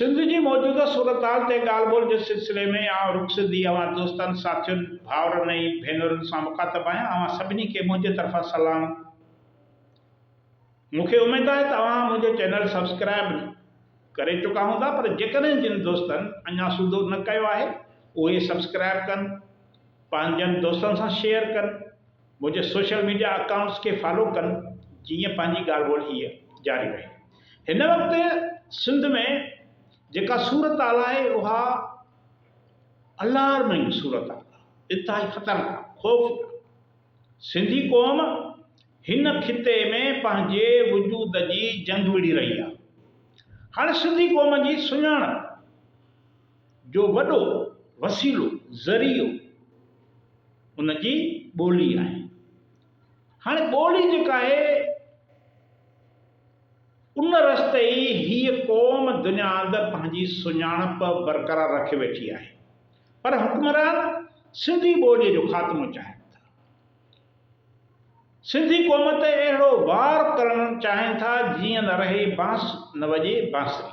سنڌ جي موجوده صورتحال تي ڳالهه ٻولهه جي سلسلي ۾ آئون رخ سنڌي اوهان دوستن، ساٿين، ڀائرن ۽ ڀينرن سان مخاطب آهيان. اوهان سڀني کي منهنجي طرفان سلام. مون کي اميد آهي ته اوهان منهنجو چينل سبسڪرائب ڪري چڪا هوندا پر جيڪڏهن جن دوستن اڃا سوڌو نه ڪيو آهي اهي سبسڪرائب ڪن، پنهنجن دوستن سان شيئر ڪن. منهنجي سوشل ميڊيا اڪائونٽس کي فالو ڪن جيئن پنهنجي ڳالهه ٻولهه هيء جاري رهي. هن وقت سنڌ ۾ جيڪا صورتحال آهي اها الارمنگ صورتحال آهي، انتهائي خطرناڪ، خوفناڪ. سنڌي قوم هن خطي ۾ پنهنجي وجود جي جنگ وڙهي رهي آهي. هاڻي سنڌي قوم جي سڃاڻپ جو وڏو وسيلو، ذريعو، ان جي ٻولي آهي. هاڻي ٻولي جيڪا آهي ان رستي ئي هيء قوم دنيا اندر پنهنجي سڃاڻپ برقرار رکي ويٺي آهي. پر حڪمران سنڌي ٻوليء جو خاتمو چاهين ٿا. سنڌي قوم تي اهڙو وار ڪرڻ چاهين ٿا جيئن نه رهي بانس نه وڄي بانسري.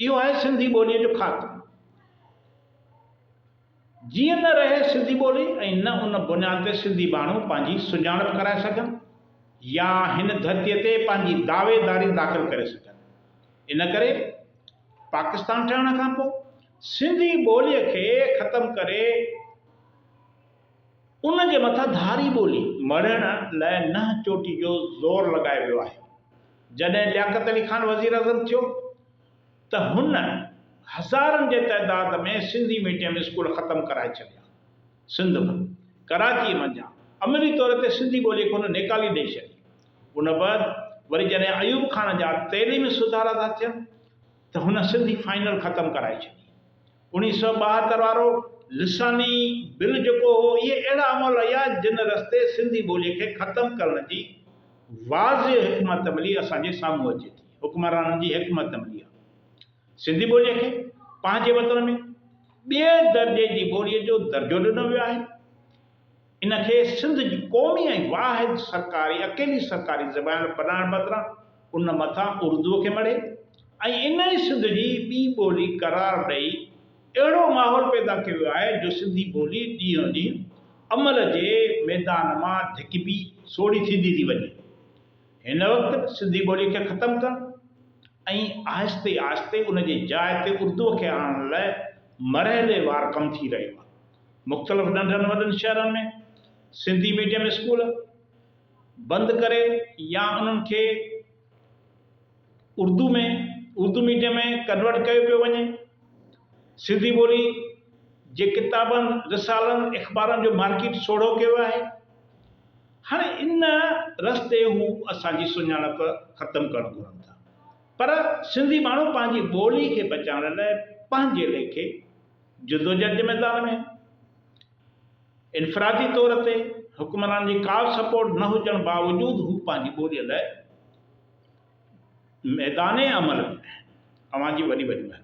اهو آهي سنڌي ٻوليء جو خاتمو. جيئن نه رهي سنڌي ٻولي ۽ نه ان بنياد تي سنڌي ماڻهو پنهنجي سڃاڻپ ڪرائي سگهن يا هن ڌرتيء تي پنهنجي دعويداري داخل ڪري سگهن. ان ڪري پاڪستان ٺهڻ کان پوء سنڌي ٻوليء کي ختم ڪري ان جي مٿان ڌاري ٻولي مڙهڻ لاء ننهن چوٽي جو زور لڳايو ويو آهي. جڏهن لياقت علي خان وزيراعظم ٿيو ته هن هزارن جي تعداد ۾ سنڌي ميڊيم اسڪول ختم ڪرائي ڇڏيا. سنڌ مان، ڪراچيء منجهان عملي طور تي سنڌي ٻوليء کي هن نيڪالي ڏئي ڇڏي. ان بعد وري جڏهن ايوب خان جا تعليمي سڌارا ٿا ٿين ته هن سنڌي فائنل ختم ڪرائي ڇڏي. اوڻيهه سئو 72 وارو لساني بل جيڪو هو، اهي اهڙا عمل هيا جن رستي سنڌي ٻوليء کي ختم ڪرڻ جي واضح حڪمت عملي اسان جي سامهون اچي ٿي. حڪمرانن جي حڪمت عملي آهي. سنڌي ٻوليء کي پنهنجي وطن ۾ ٻئي درجي جي ٻوليء جو درجو ڏنو ويو آهي. ان کي سنڌ جي قومي ۽ واحد سرڪاري اڪيلي سرڪاري زبان بنائڻ بدران ان مٿان اردوء کي مڙهي ۽ ان ئي سنڌ جي ٻي ٻولي قرار ڏئي اهڙو ماحول پيدا ڪيو ويو آهي جو سنڌي ٻولي ڏينهون ڏينهن عمل جي ميدان مان ڌڪبي سوڙهي ٿيندي ٿي وڃي. هن وقت به سنڌي ٻوليء کي ختم ڪرڻ ۽ آهستي آهستي ان جي جاء تي اردوء کي آڻڻ لاء مرحليوار ڪم ٿي رهيو آهي. مختلف ننڍن وڏن شهرن ۾ سنڌي ميڊيم اسڪول بند ڪري يا انهن کي اردو ۾ اردو ميڊيم ۾ ڪنورٽ ڪيو پيو وڃي. سنڌي ٻولي جي ڪتابن، رسالن، اخبارن جو مارڪيٽ سوڙهو ڪيو آهي. هاڻي ان رستي هو اسان جي سڃاڻپ ختم ڪرڻ گهرن ٿا. پر سنڌي ماڻهو پنهنجي ٻولي کي بچائڻ لاء پنهنجي ليکي جدوجهد جي ميدان ۾ آهن. انفرادي طور تي حڪمرانن جي ڪا به سپورٽ نه هجڻ باوجود هو پنهنجي ٻوليء لاء ميدان عمل ۾ آهن. اوهان جي وڏي وڏي مهرباني.